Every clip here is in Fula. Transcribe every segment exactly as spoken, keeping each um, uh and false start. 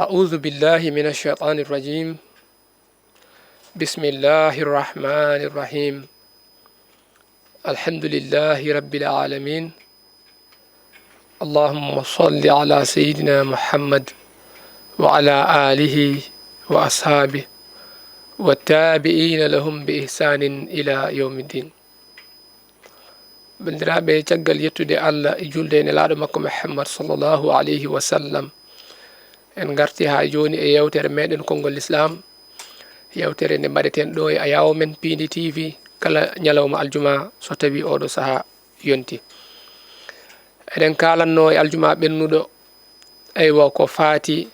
أعوذ بالله من الشيطان الرجيم. بسم الله الرحمن الرحيم. الحمد لله رب العالمين. اللهم صل على سيدنا محمد وعلى آله وأصحابه والتابعين لهم بإحسان إلى يوم الدين. Banndiraaɓe, caggal yettude Allah e julde e Nelaaɗo makko Muhammad sallallahu alayhi wa sallam, en ngarti haa jooni e yeewtere meɗen Konngol Lislaam, yeewtere nde mbaɗeten ɗo e ayaawo men Piindi T V kala ñalawma aljuma so tawii oɗo sahaa yonti. Eɗen kaalanno e aljuma ɓennuɗo, eywa, ko faati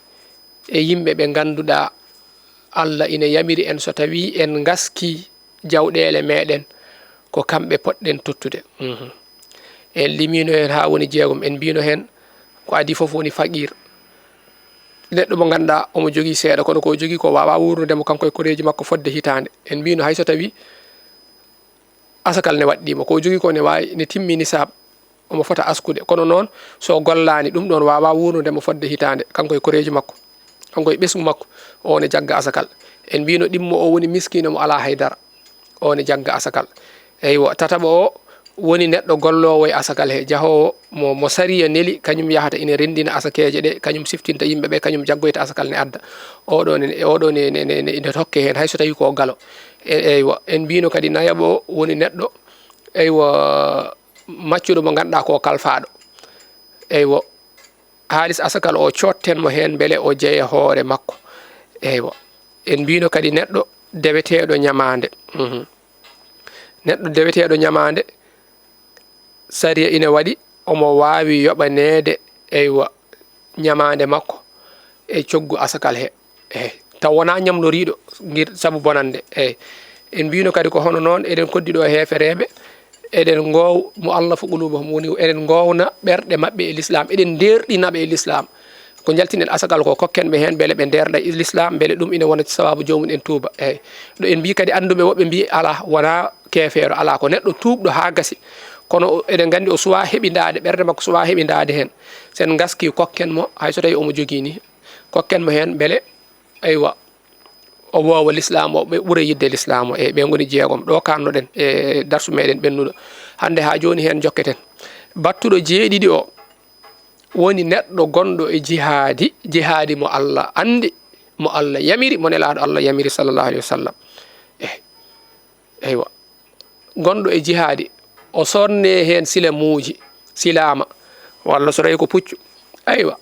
e yimɓe ɓe ngannduɗaa Allah ina yamiri en so tawii en ngaskii jawɗeele meɗen, ko kamɓe potɗen tottude. Mhm. En limiino heen haa woni jeegom, en mbiino heen ko adii fof woni faqir. Neɗɗo mo ngannduɗaa omo jogii seeɗa, kono ko o jogii ko waawaa wuurnude mo kanko e koreeji makko fodde hitaande. En mbiino hay so tawii asakal ne waɗɗii mo, ko o jogii ko ne waawi, ne timmi nisaab, omo fota askude. Kono noon, so o gollaani, ɗum ɗoon waawaa wuurnude mo fodde hitaande, kanko e koreeji makko, kanko e ɓesngu makko, o ne jagga asakal. En mbiino ɗimmo o woni miskiino mo alaa hay dara, o ne jagga asakal. Eywa, tataɓo o woni neɗɗo golloowo e asakal he, jahoowo mo, mo sariya neli, kañum yahata ina renndina asakeeje ɗe, kañum siftinta yimɓe ɓe, kañum jaggoyta asakal ne adda. Oɗo ne, oɗo ne, ne, ne, ne, ina tokke heen, hay so tawii ko galo. E-, eywa, en mbiino kadi nayaɓo o woni neɗɗo, eywa, maccuɗo mo ngannduɗaa ko kalfaaɗo. Eywa, haalis asakal o cootten mo heen mbele o jeya hoore makko. Eywa, en mbiino kadi neɗɗo deweteeɗo ñamaande. Mhm. Neɗɗo deweteeɗo ñamaande, sariya ina waɗi omo waawi yoɓaneede, eywa, ñamaande makko e coggu asakal he. Eey, taw wonaa ñamloriiɗo ngir sabu bonannde. Eey, en mbiino kadi ko hono noon eɗen koddi ɗo heefereeɓe, eɗen ngoow mo Allah fo quluubahum, woni eɗen ngoowna ɓerɗe maɓɓe e lislaam, eɗen ndeerɗina ɓe e lislaam. Ko njaltinen asakal ko, kokken ɓe heen mbele ɓe ndeerɗa e lislaam, mbele ɗum ina wona sabaabu joomum en tuuba. Eey, ɗo en mbii kadi annduɓe woɓɓe mbii alaa, wonaa keefeero, alaa, ko neɗɗo tuubɗo haa gasi. Kono o, eɗen nganndi o suwaa heɓindaade, ɓernde makko suwaa heɓindaade heen. So en ngaskii kokken mo, hay so tawii omo jogii ni, kokken mo heen mbele, eywa, o woowa lislaam o, ɓe ɓura yiɗde lislaam o. E ɓe ngoni jeegom, ɗo kaannoɗen e darsu meɗen ɓennuɗo. Hannde haa jooni heen njokketen. Battuɗo jeeɗiɗi o woni neɗɗo gonɗo e jihaadi, jihaadi mo Allah anndi, mo Allah yamiri, mo Nelaaɗo Allah yamiri, sallallahu alayhi wa sallam. Eh, eywa. Gonɗo e jihaadi, o sorne heen silamuuji, silaama, walla so tawi ko puccu, aywa,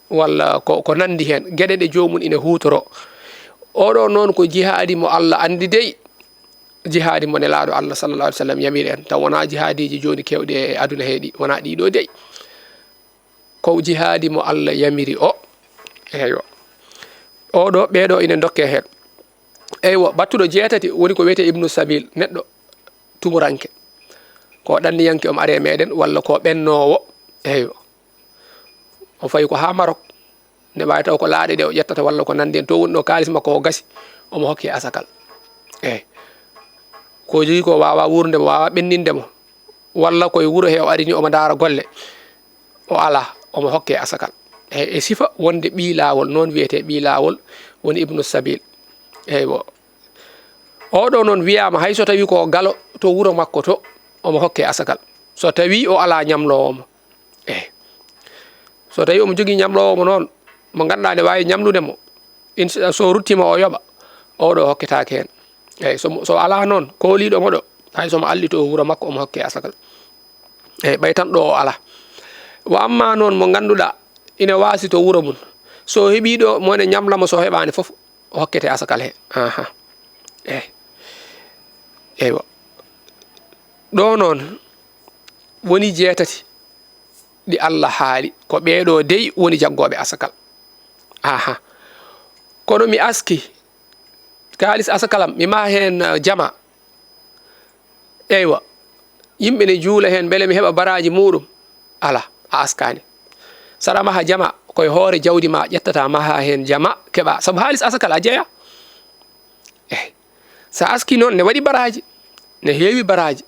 walla ko, ko nanndi heen, geɗe ɗe joomum ina huutoro. Oɗo noon ko jihaadi mo Allah anndi dey, jihaadi mo Nelaaɗo Allah, sallallahu alayhi wa sallam, yamiri en, taw wonaa jihaadiiji jooni keewɗi e aduna he ɗi, wonaa ɗii ɗo dey. Ko jihaadi mo Allah yamiri o. Eywa. Oɗo, ɓeeɗo ina ndokke heen. Eywa, battuɗo jeetati woni ko wiyetee Ibnu Sabil, neɗɗo tumuranke. Ko ɗanniyanke omo are meɗen, walla ko ɓennoowo. Eywa. O fayi ko haa Marok. Ne waawi taw ko laaɗe ɗe o ƴettata, walla ko nanndi heen. To woni ɗo kaalis makko o gasi, omo hokke asakal. Eey. Ko jogii ko waawaa wuurde mo, waawaa ɓenninde mo. Walla koye wuro he o ari ni, omo ndaara golle. O alaa, omo hokke asakal. E, e sifa wonde ɓii laawol, noon wiyetee ɓii laawol, woni Ibnu Sabil. Eywa. Oɗo noon wiyaama, hay so tawii ko galo to wuro makko to, omo hokke asakal. So tawii o alaa ñamloowo mo. Eey. So tawii omo jogii ñamloowo mo noon, mo ngannduɗaa ne waawi ñamlude mo, insa-, so ruttiima o yoɓa, oɗo hokketaake heen. Eey, so mo, so alaa noon, kooliiɗo mo ɗo, hay so mo allitoo wuro makko, omo hokke asakal. Eey, ɓay tan ɗo o alaa. Wa amma noon mo ngannduɗaa ina waasi to wuro mum, so heɓii ɗo mo ne ñamla mo, so heɓaani fof, o hokkete asakal he. Aha. Eey. Eywa. Ɗo noon woni jeetati ɗi Allah haali, ko ɓeeɗo dey woni jaggooɓe asakal. Aha. Kono mi aski kaalis asakalam, mi maha heen, uh, jama. Eywa. Yimɓe ne juula heen, mbele mi heɓa baraaji muuɗum. Alaa, a askaani. Saɗa maha jama, koye hoore jawdi ma ƴettata, maha heen jama, keɓa. Sabu haalis asakal a jeya. Eey. So a aski noon, ne waɗi baraaji, ne heewi baraaji.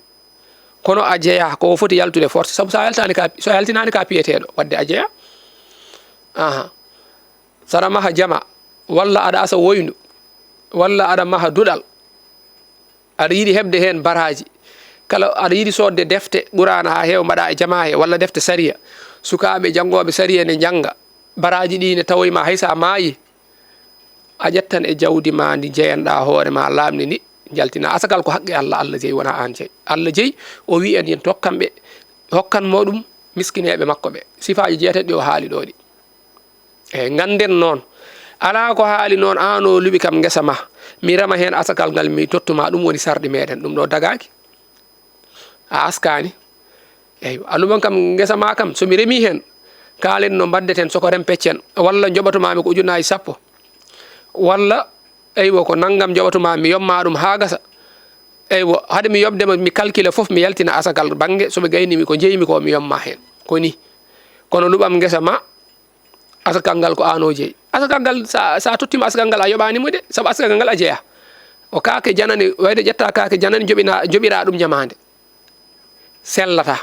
Kono a jeyaa ko o foti yaltude force, sabu so a yaltaani ka, so a yaltinaani ka piyeteeɗo, wadde a jeyaa. Aha. Saɗa maha jama, walla aɗa asa woyndu, walla aɗa maha duɗal, aɗa yiɗi heɓde heen baraaji, kala aɗa yiɗi soodde defte Quraana haa heewa mbaɗa e jama he, walla defte sariya, sukaaɓe janngooɓe sariya ne njannga, baraaji ɗi ne tawoy ma hay so a maayi, a ƴettan e jawdi ma ndi njeyanɗa hoore ma laaɓndi ndi, njaltina. Asakal ko haqqe Allah, Allah jeyi, wona aan jeyi. Allah jeyi, o wi en yen tokkan ɓe, hokkan mo ɗum miskineeɓe makko ɓe. Sifaaji jeetati ɗi o haali ɗo ɗi. Eyi, ngannden noon, alaa ko haali noon, aan o luɓi kam ngesa ma, mi rema heen asakal ngal, mi tottu ma, ɗum woni sarɗi meɗen, ɗum ɗo dagaaki. A askaani. Eyi, a luɓan kam ngesa ma kam, so mi remi heen, kaalen no mbaɗdeten, so ko rem peccen, walla njoɓatu ma mi ko ujunnaaji sappo, walla, eywa, ko nanngam njoɓatu ma mi yomma ɗum haa gasa. Eywa, hade mi yoɓde ma, mi calcula fof, mi yaltina asakal bannge, so ɓe gayni mi ko jeyi mi ko, mi yomma heen. Ko ni. Kono luɓam ngesa ma, asakal ngal ko aan o jeyi. Asakal ngal, sa, sa tottima asakal ngal, a yoɓaani mo de, sabu asakal ngal a jeya. O kaake janani, wayde ƴetta kaake janani, joɓina, joɓira ɗum ñamaande. Sellata.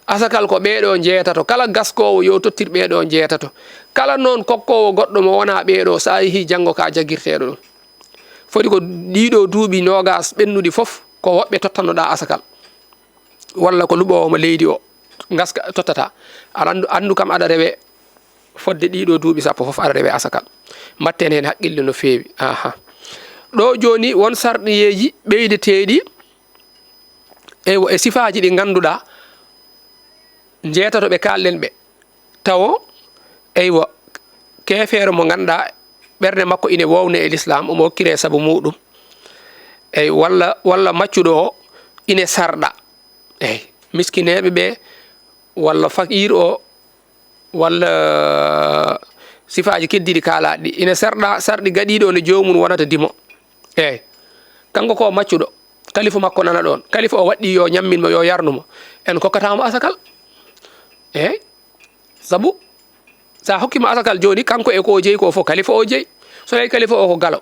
Asakal ko ɓeeɗo njeetato. Kala gaskoowo yo tottir ɓeeɗo njeetato. Kala noon kokkoowo goɗɗo mo wona ɓeeɗo, sa yehi janngo ka jagirteeɗo ɗum. Foti ko ɗiɗo duuɓi noogas ɓennuɗi fof, ko woɓɓe tottanoɗa asakal. Walla ko luɓoowo mo leydi o, ngaska tottata. Aɗa anndu, anndu kam aɗa rewe fodde ɗiɗo duuɓi sappo fof aɗa rewe asakal. Mbatten heen haqqille no feewi. Aha. Ɗo jooni won sarɗiyeeji ɓeydeteeɗi, eywa, e sifaaji ɗi ngannduɗaa njeetato ɓe kaalɗen ɓe. Tawo, eywa, keefeero mo ngannduɗaa ɓernde makko ine wowne e lislaam, omo hokkiree sabu muuɗum. Eyi, walla, walla maccuɗo o ine sarɗa. Eyi, miskineeɓe ɓe, walla faqiir o, walla sifaaji keddiiɗi kaalaaɗi ɗi. Ine sarɗa, sarɗi gaɗiiɗo no joomum wonata dimo. Eyi, kanko ko maccuɗo, kalifa makko nana ɗoon. Kalifa o waɗɗii yo ñammin mo, yo yarnu mo. En kokkata mo asakal. Eyi, sabu, sa hokkima asakal jooni, kanko e ko o jeyi ko fof, kalifa o jeyi. So tawi kalifa o ko galo,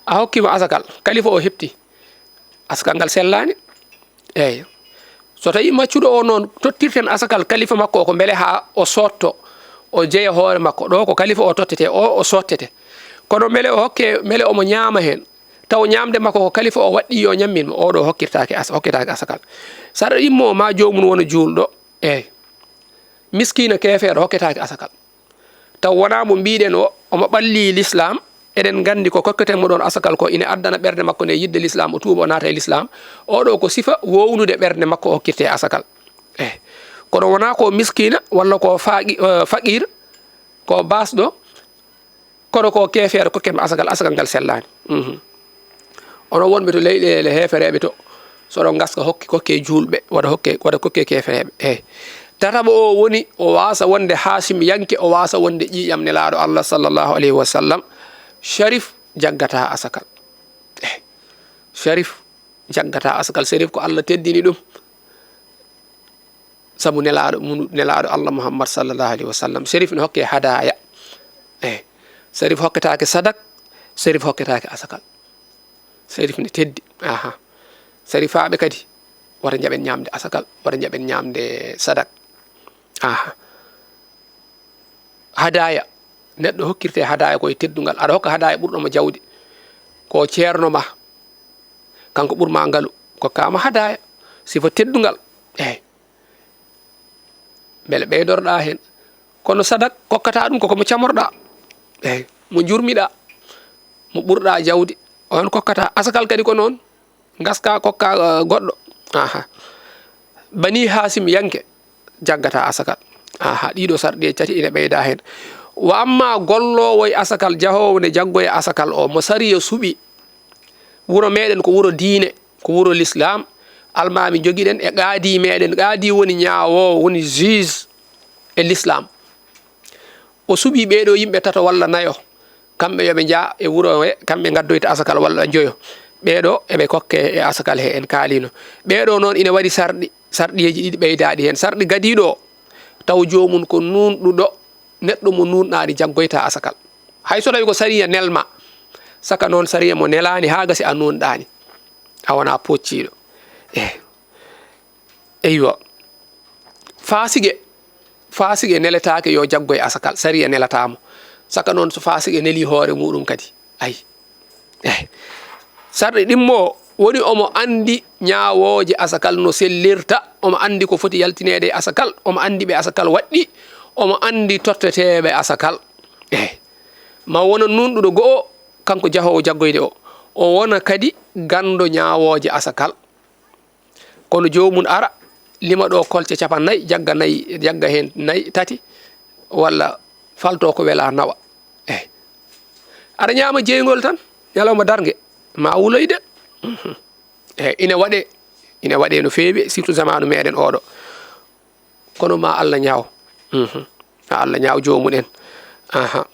a hokkima asakal, kalifa o heɓti, asakal ngal sellaani. Eyi. So tawi maccuɗo o noon, tottirten asakal kalifa makko o ko mbele haa o sootto, o jeya hoore makko. Ɗo ko kalifa o tottete, o, o soottete. Kono mbele o hokke, mbele omo ñaama heen. Taw ñaamde makko ko kalifa o waɗɗii yo ñammin mo, oɗo hokkirtaake as-, hokkitaake asakal. Sara immo ma joomum wona juulɗo. Eyi. Miskiina keefeero hokketaake asakal. Taw wonaa mo mbiiɗen o, omo ɓallii lislaam, eɗen nganndi ko kokketen mo ɗoon asakal ko ine addana ɓernde makko nde yiɗde lislaam, o tuuba, o naata e lislaam. Oɗo ko sifa wownude ɓernde makko o hokkirte e asakal. Eyi. Kono wonaa ko miskiina walla ko faaqi-, eh, faqiir, ko baasɗo, kono ko keefeero kokken mo asakal, asakal ngal sellaani. Mhm. Onon wonɓe to leyɗeele heefereeɓe to, so oɗon ngaska hokke, kokke juulɓe, waɗa hokke, waɗa kokke keefereeɓe. Eyi. Tataɓo o woni, o waasa wonde Haasimyanke, o waasa wonde ƴiiƴam Nelaaɗo Allah sallallahu alayhi wa sallam, Sharif jaggata asakal. Eyi. Sharif jaggata asakal. Sharif ko Allah teddini ɗum. Sabu Nelaaɗo mum, Nelaaɗo Allah Muhammad sallallahu alayhi wa sallam. Sharif ne hokke hadaaya. Eyi. Sharif hokketaake sadak, Sharif hokketaake asakal. Sharif ne teddi. Aha. Sharifaaɓe kadi, wata njaɓen ñaamde asakal, wata njaɓen ñaamde sadak. Aha. Hadaaya. Neɗɗo hokkirte hadaaya ko e teddungal. Aɗa hokka hadaaya ɓurɗo mo jawdi. Ko ceerno ma. Kanko ɓur ma ngalu. Kokkaama hadaaya. Sifa teddungal. Eyi. Mbele ɓeydorɗa heen. Kono sadak kokkata ɗum ko ko mo camorɗa. Eyi. Mo njurmiɗa. Mo ɓurɗa jawdi. On kokkata. Asakal kadi ko noon. Ngaska kokka, eh, goɗɗo. Aha. Bani Haasimyanke jaggata asakal. Aha. Ɗiɗo sarɗi e tati ina ɓeyda heen. Wa amma golloowo e asakal, jahoowo ne jaggoya asakal o, mo sariya suɓi. Wuro meɗen ko wuro diine, ko wuro lislaam. Almaami jogiɗen e qaadi meɗen. Qaadi woni ñaawoowo, woni juge e lislaam. O suɓii ɓeeɗo yimɓe tato walla nayo. Kamɓe yo ɓe njah e wuro he, kamɓe ngaddoyta asakal walla njoyo. Ɓeeɗo eɓe kokke e asakal he en kaalino. Ɓeeɗo noon ina waɗi sarɗi, sarɗiyeeji ɗiɗi ɓeydaaɗi heen. Sarɗi gadiiɗo o, taw joomum ko nuunɗuɗo, neɗɗo mo nuunɗaani jaggoyta asakal. Hay so tawi ko sariya nelma, saka noon sariya mo nelaani haa gasi a nuunɗaani. A wonaa poocciiɗo. Eh. Eywa. Faasige, faasige neletaake yo jaggoy asakal, sariya nelataa mo. Saka noon so faasiqe nelii hoore muuɗum kadi. Ay. Eh. Sarɗi ɗimmo woni omo anndi ñaawooje asakal no sellirta, omo anndi ko foti yaltineede e asakal, omo anndi ɓe asakal waɗɗi, omo anndi totteteeɓe asakal. Eh. Ma wona nuunɗuɗo go'o, kanko jahoowo jaggoyde o, o wona kadi ganndo ñaawooje asakal. Kono joomum ara, lima ɗo kolce capannay, jagga nay, jagga heen nay, tati, walla falto ko wela nawa. Eey. Aɗa ñaama jeyngol tan, ñalawma darnge, ma wuloy de. Mhm. Eey, ina waɗee, ina waɗee no feewi, surtout zamaanu meeɗen oɗo. Kono ma Allah ñaaw. Mhm. Ma Allah ñaaw joomum en. Aha.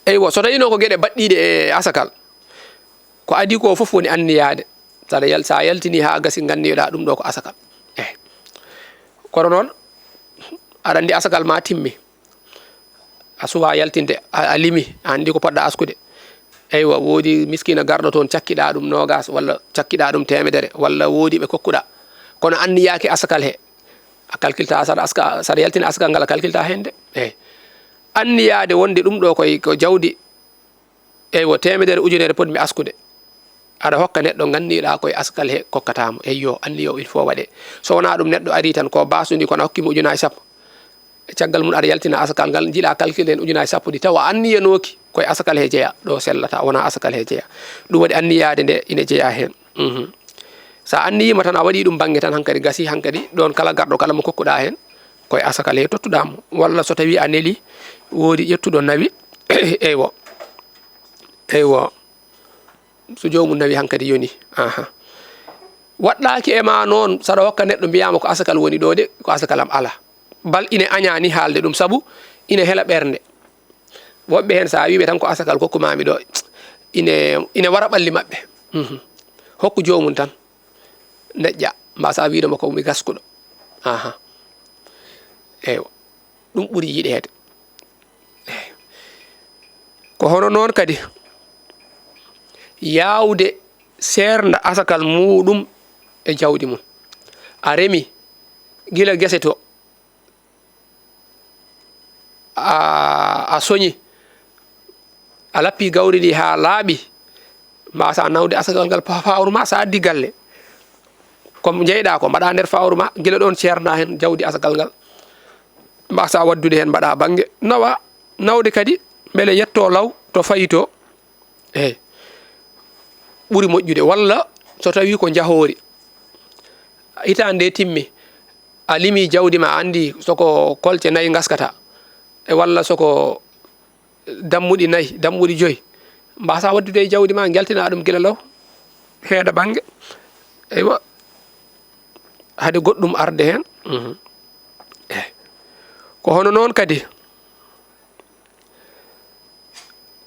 Eywa, so tawii noon ko geɗe baɗɗiiɗe e asakal, ko adii ko fof woni anniyaade. Saɗa yal-, sa yaltinii haa gasi, nganndiɗaa ɗum ɗo ko asakal. Eey. Kono noon, aɗa anndi asakal ma timmi. A suwaa yaltinde, a, a limi, a anndi ko poɗɗa askude. Eywa, woodi miskiina garɗo toon, cakkiɗaa ɗum noogaas, walla cakkiɗaa ɗum teemedere, walla woodi ɓe kokkuɗaa. Kono anniyaaki asakal he. A kalkilta, saɗa aska, saɗa yaltina asakal ngal, a kalkilta heen de. Eey. Anniyaade wonde ɗum ɗo koye, ko jawdi, eywa, teemedere, ujunere potmi askude. Aɗa hokka neɗɗo nganndiɗaa koye asakal he kokkataa mo. Eyyo, anniya o il faut waɗee. So wonaa ɗum, neɗɗo arii tan ko baasundi, kono a hokkii mo ujunaaji sappo. E caggal mum aɗa yaltina asakal ngal, njiɗaa kalkil heen ujunaaji sappo ɗi, tawa a anniyanooki koye asakal he jeyaa, ɗo sellata, wonaa asakal he jeyaa. Ɗum waɗi anniyaade nde ina jeyaa heen. Mhm. So a anniyiima tan, a waɗii ɗum bannge tan, hankadi gasii, hankadi ɗoon kala garɗo, kala mo kokkuɗaa heen, koye asakal he tottuɗaa mo. Walla so tawii a nelii, woodi ƴettuɗo nawi, eywa. Eywa. So joomum nawi hankadi yoni. Aha. Waɗɗaaki e ma noon, saɗa hokka neɗɗo, mbiyaama ko asakal woni ɗo de, ko asakal am alaa. Bal ine añaani haalde ɗum, sabu ine hela ɓernde. Woɓɓe heen, so a wii ɓe tan ko asakal kokkumaami ɗo, ine, ine wara ɓalli maɓɓe. Mhm. Hokku joomum tan, neƴƴa, mbasa wiide mo ko mi gaskuɗo. Aha. Eywa. Ɗum ɓuri yiɗeede. Ko hono noon kadi, yaawde seernda asakal muuɗum e jawdi mum. A remi gila gese to, a, a soñi, a lappi gawri ndi haa laaɓi, mbasa nawde asakal ngal fa-, fawru ma, so a addi galle, ko njeyɗa ko, mbaɗa nder fawru ma, gila ɗon ceerna heen jawdi asakal ngal, mbasa waddude heen, mbaɗa bannge, nawa, nawde kadi, mbele yetto law to fayi to. Eey. Ɓuri moƴƴude, walla so tawi ko njahoori, hitaande nde timmi, a limi jawdi ma, a anndi soko kolce nayi ngaskata, e walla soko dammuɗi nayi, dammuɗi joyi, mbasa waddude e jawdi ma, njaltina ɗum gila law, heeda bannge. Eywa, hade goɗɗum arde heen. Mhm. Eh. Ko hono noon kadi,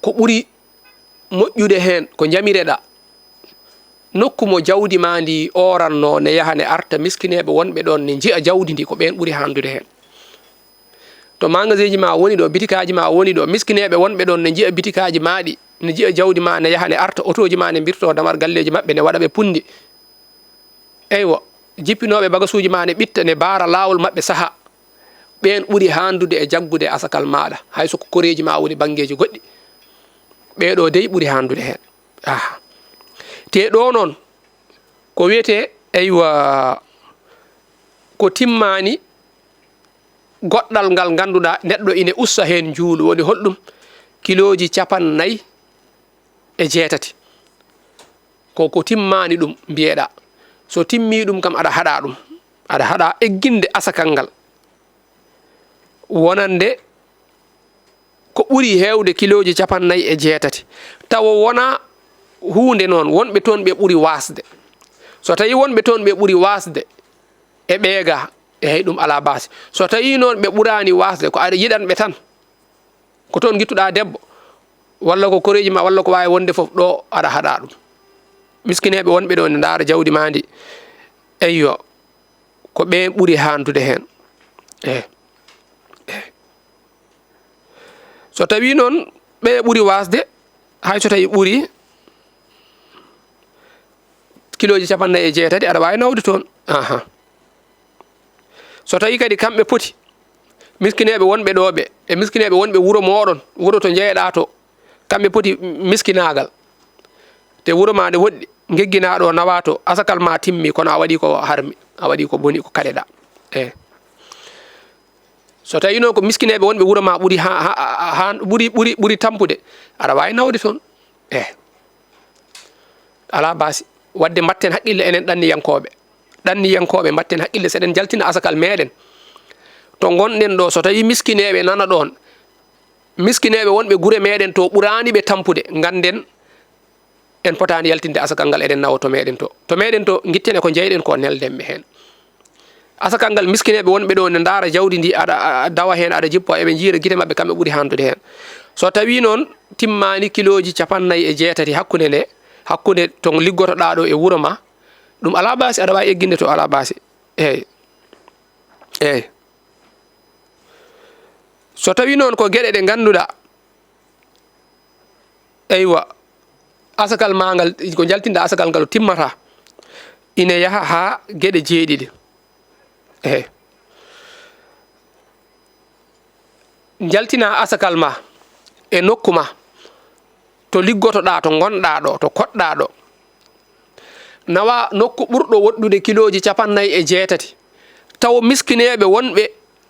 ko ɓuri moƴƴude heen, ko njamireɗa, nokku mo jawdi ma ndi ooranno, ne yaha ne arta, miskineeɓe wonɓe ɗoon ne njiya jawdi ndi, ko ɓeen ɓuri haandude heen. To magasin ji ma woni ɗo, bitikaaji ma woni ɗo, miskineeɓe wonɓe ɗoon ne njiya bitikaaji ma ɗi, ne njiya jawdi ma, ne yaha ne arta, otooji ma ne mbirto damar galleeji maɓɓe, ne waɗa ɓe punndi. Eywa, jippinooɓe bagasuuji ma ne ɓitta, ne baara laawol maɓɓe saha. Ɓeen ɓuri haandude e jaggude asakal maaɗa, hay so ko koreeji ma woni banngeeji goɗɗi. Ɓee ɗoo dey ɓuri haandude heen. Aha. Te ɗoo noon, ko wiyetee, eywa, ko timmaani goɗɗal ngal ngannduɗaa neɗɗo ine usta heen njuulu, woni holɗum? Kilooji capannay e jeetati. Ko, ko timmaani ɗum mbiyeɗaa. So timmii ɗum kam, aɗa haɗa ɗum. Aɗa haɗa egginde asakal ngal wonande ko ɓuri heewde kilooji capannay e jeetati. Tawa wonaa huunde noon, wonɓe toon ɓe ɓuri waasde. So tawii wonɓe toon ɓe ɓuri waasde e ɓeegaa, eey, ɗum alaa baasi. So tawii noon ɓe ɓuraani waasde, ko aɗa yiɗan ɓe tan, ko toon ngittuɗaa debbo, walla ko koreeji ma, walla ko waawi wonde fof, ɗo aɗa haɗa ɗum. Miskineeɓe wonɓe ɗo ne ndaara jawdi ma ndi. Eyyo, ko ɓeen ɓuri haandude heen. Eh. Eh. So tawii noon ɓe ɓuri waasde, hay so tawii ɓuri kilooji capannay e jeetati, aɗa waawi nawde toon. Aha. So tawii kadi kamɓe poti, Miskineeɓe wonɓe ɗoo ɓe, e miskineeɓe wonɓe wuro mooɗon, wuro to njeyeɗaa to, kamɓe poti miskinaagal. Te wuro maa nde woɗɗi, ngegginaa ɗo, nawaa to, asakal maa timmi, kono a waɗii ko harmi, a waɗii ko boni, ko kaɗeɗaa. E so tawii noon ko miskineeɓe wonɓe wuro maa ɓuri ha, ha, ha, ɓuri, ɓuri, ɓuri tampude, aɗa waawi nawde toon. E alaa baasi. Waɗde mbaɗten haqqille enen ɗanniyankooɓe. Ɗanniyankooɓe, mbaɗten haqqille, seɗen njaltina asakal meeɗen. To ngonɗen ɗo, so tawii miskineeɓe nana ɗoon, miskineeɓe wonɓe gure meeɗen to ɓuraani ɓe tampude, ngannden en potaani yaltinde asakal ngal, eɗen nawa to meeɗen to. To meeɗen to, ngitten e ko njeyɗen ko, nelden ɓe heen. Asakal ngal, miskineeɓe wonɓe ɗo ne ndaara jawdi ndi, aɗa, a, dawa heen, aɗa jippo, eɓe njiira gite maɓɓe, kamɓe ɓuri handude heen. So tawii noon timmaani kilooji capannay e jeetati hakkunde nde, hakkunde to liggotoɗaa ɗo e wuro ma, ɗum alaa baasi, aɗa waawi egginde to, alaa baasi. Eey. Eey. So tawii noon ko geɗe ɗe ngannduɗaa, eywa, asakal maa ngal, ko njaltinɗaa asakal ngal timmata, ine yaha haa geɗe jeeɗiɗi. Eey. Njaltinaa asakal maa e nokku maa, to liggotoɗaa, to ngonɗaa ɗo, to koɗɗaa ɗo. Nawa nokku ɓurɗo woɗɗude kilooji capannay e jeetati. Taw miskineeɓe wonɓe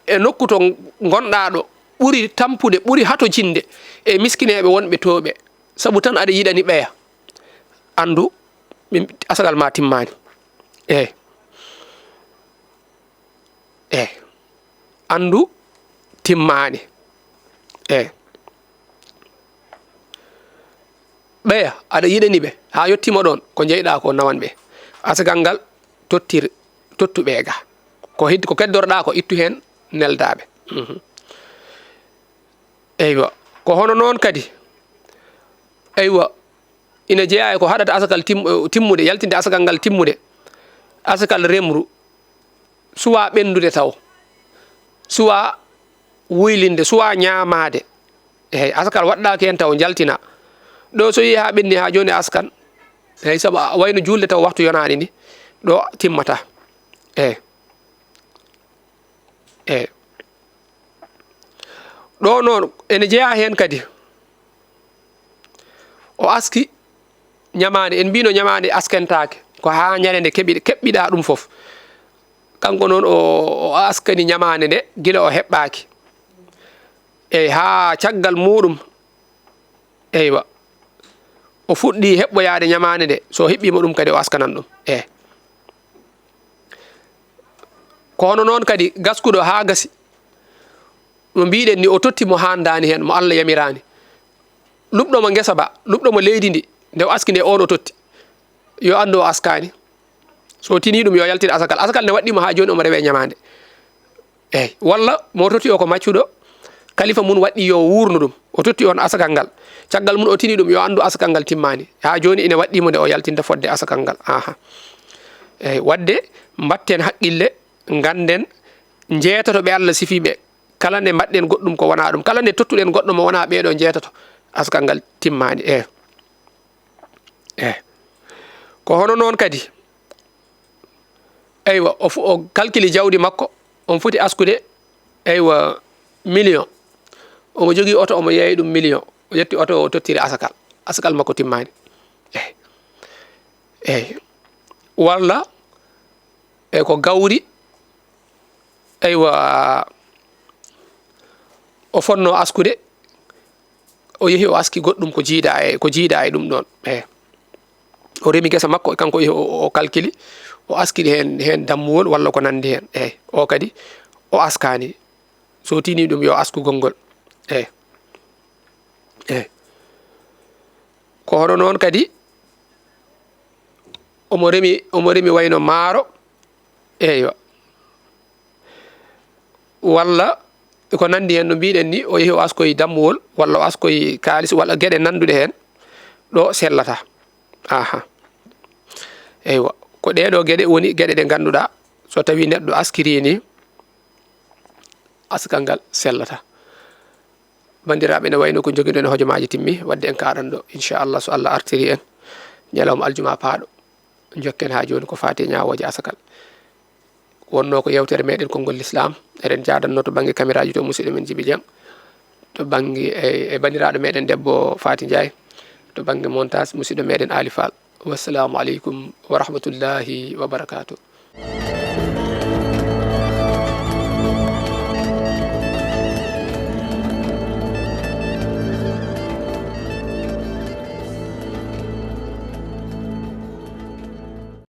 e nokku to ngonɗaa ɗo ɓuri tampude, ɓuri hatojinde e miskineeɓe wonɓe to ɓe. Sabu tan aɗa yiɗani ɓeya. Anndu, ɓe, asakal maa timmaani. Eey. Eey. Anndu timmaani. Eey. Ɓeya, aɗa yiɗani ɓe, haa yettiima ɗoon, ko njeyɗaa ko nawan ɓe. Asakal ngal tottir, tottu ɓe ga. Ko hid-, ko keddorɗaa ko, ittu heen, neldaa ɓe. Mhm. Eywa. Ko hono noon kadi. Eywa. Ina jeyaa e ko haɗata asakal tim-, timmude, yaltinde asakal ngal timmude. Asakal remru, suwaa ɓenndude taw, suwaa wuylinde, suwaa ñaamaade. Eey, asakal waɗɗaaki heen taw, njaltinaa. Ɗo so yehii haa ɓenni, haa jooni a askan. Eey, sabu a wayno juulde taw, waktu yonaani ni, ɗo timmata. Eey. Eey. Ɗo noon, ene jeyaa heen kadi. O aski ñamaande, en mbiino ñamaande askentaake, ko haa ñande nde keɓi-, keɓɓiɗaa ɗum fof. Kanko noon o, o askani ñamaande nde gila o heɓɓaaki. Eey, haa caggal muuɗum, eywa, o fuɗɗii heɓɓoyaade ñamaande nde, so o heɓɓiima ɗum kadi o askanan ɗum. Eey. Ko hono noon kadi gaskuɗo haa gasi, no mbiiɗen ni, o totti mo haandaani heen, mo Allah yamiraani. Luɓɗo mo ngesa ba, luɓɗo mo leydi ndi, nde o aski nde, oon o totti. Yo anndu o askaani. So o tinii ɗum, yo yaltin asakal. Asakal ne waɗɗii mo haa jooni, omo rewee ñamaande. Eey, walla mo totti o ko maccuɗo, kalifa mum waɗɗii yo wuurnu ɗum. O totti oon asakal ngal. Caggal mum o tinii ɗum, yo anndu asakal ngal timmaani. Haa jooni ine waɗɗii mo nde o yaltinta fodde asakal ngal. Aha. Eey, waɗde mbaɗten haqqille, ngannden njeetato ɓe Allah sifii ɓe. Kala nde mbaɗɗen goɗɗum ko wonaa ɗum, kala nde tottuɗen goɗɗo mo wonaa ɓee ɗoo njeetato, asakal ngal timmaani. Eey. Eey. Ko hono noon kadi, eywa, o fu-, o kalkili jawdi makko, omo foti askude, eywa, million. Omo jogii oto, omo yeeyi ɗum million. O ƴetti oto o, o tottiri asakal. Asakal makko timmaani. Eey. Eey. Walla, e ko gawri, eywa, o fotnoo askude, o yehi o aski goɗɗum ko jiidaa e, ko jiidaa e ɗum ɗoon. Eey. O remi ngesa makko, kanko o yehi o, o kalkili, o askiri heen, heen dammuwol walla ko nanndi heen. Eey. O kadi, o askaani. So tinii ɗum, yo asku gonngol. Eey. Eey. Ko hono noon kadi, omo remi, omo remi wayno maaro. Eywa. Walla ko nanndi heen no mbiiɗen ni, o yehi o askoyi dammuwol, walla o askoyi kaalis, walla geɗe nannduɗe heen, ɗo sellata. Aha. Eywa. Ko ɗee ɗoo geɗe woni geɗe ɗe ngannduɗaa, so tawii neɗɗo askirii ni, asakal ngal sellata. Banndiraaɓe, ene wayno ko njogiɗen hojomaaji timmi, waɗde en kaaɗan ɗo, inchallah, so Allah artiri en ñalawma aljuma paaɗo. Njokken haa jooni ko faati e ñaawooje asakal. Wonnoo ko yewtere meɗen konngol Lislaam. Eɗen jaadanno to bannge kameraaji to musidɗo men Jibi Jeng, to bannge e, e banndiraaɗo meɗen debbo Faati Njaay, to bannge montage musidɗo meɗen Ali Fall. Wassalaamu aleykum wa rahmatullahi wa barakaatu.